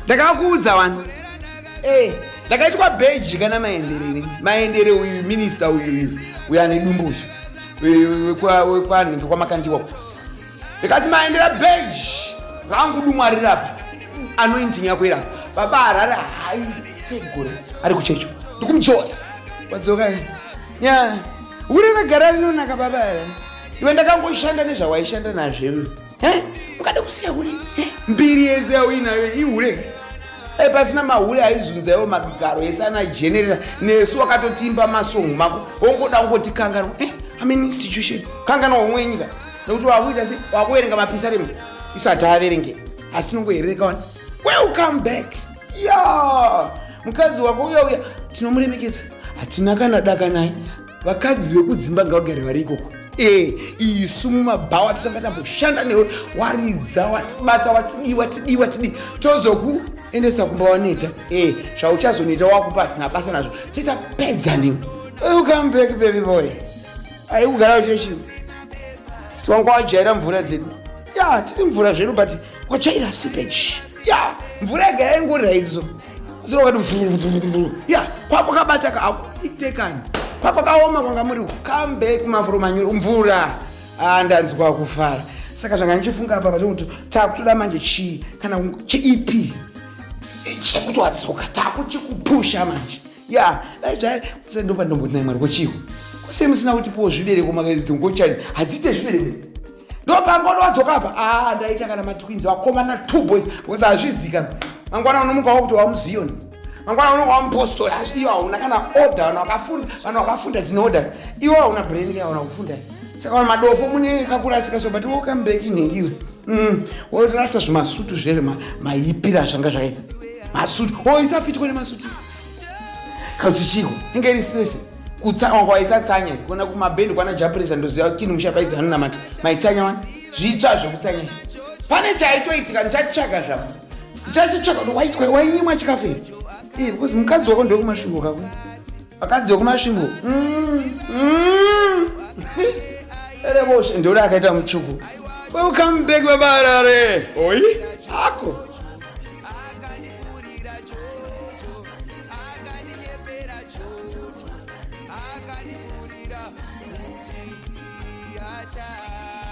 Ndakakuudza wani. Eh, ndakaitwa beji kana maendere ini. Maendere uyu minister uyu uyu uyu ane dumbu uyu. Wekwanhingi kwamakandiwa. Ndikati maendera beji rangu dumwa riri apa. Anointing yako iri apa. Baba Harare haite gore ari kuchechi. Ndikumudzosa. Wadzoka. Ya. Hure ragara rinonaka baba Harare. Iwe ndakangoshanda nezvawaishanda nazvo. Eh? Ukada kusiya hure. Eh? Mbiri yese yauinayo ihure. Eh, pasina mahure aizunza iwo magaro ese ana generator nesu wakatotimba masong mako wongoda kungotikanganwa eh, I'm an institution kanganwa umwe nyika nekuti wakuita se wakuverenga mapisarema isu hataaverenge asi tinongoherereka wani welcome back ya mukadzi wako uya uya tinomuremekedza hatina kana daka naye vakadzi vekudzimba ngavagare vari ikoko e isu mumabhawa totanga tamboshanda newe waridza watibata watidii watidii watidii tozokuendesa kumba waneta e zvauchazoneta wakupa hatina basa nazvo titapedza newe welcome back baby boy aikugara uchechi si wanga wajaira mvura dzedu ya tiri mvura zvedu but wajaira seepage ya mvura yega yaingorira izo ya kwakwakabata akuite kani kwakwakaoma kwanga muri come back mavhuro manyoro mvura ah, ndanzwa kufara saka zvanga ndichifunga apa pachokuti takutoda manje chii kana cheep chekuti wadzoka takuchikupusha manje ya ndopa ndomboti nai mwari kochiiko kose musina kutipiwo zvibereko makaidzingochani hadziite zvibereko ndopangono wadzoka apa ah ndaita kana matwins vakomana two boys because hazvizikana mangwana unomuka wakuti wamuziyoni mangwana unomuka wamupostori iwe hauna kana order vanhu vakafunda vanhu vakafunda tine order iwe hauna brain hauna kufunda saka vanhu madofo mune kakurasika so but welcome back nhengiwe mm. woratsa zvimasutu zvere maipira zvanga zvakaita masutu o oh, isafitwa nemasutu kauti chiko inge iri stress kutsa wanga waisatsanya kuona kumabhendi kwana japresa ndoziva kini mushapaidza anonamata maitsanya wani zvitsva zvekutsanya pane chaitoitika ndichatsvaga zvavo ndichachitsvaga kuti waitwa wainyimwa chikafu here eh, because mukadzi wako ndewekumasvingo kako vakadzi vekumasvingo mm, mm. ereboshe ndoda akaita mutsvuku welcome back baba harare oi ako Akanifurira kuti acha.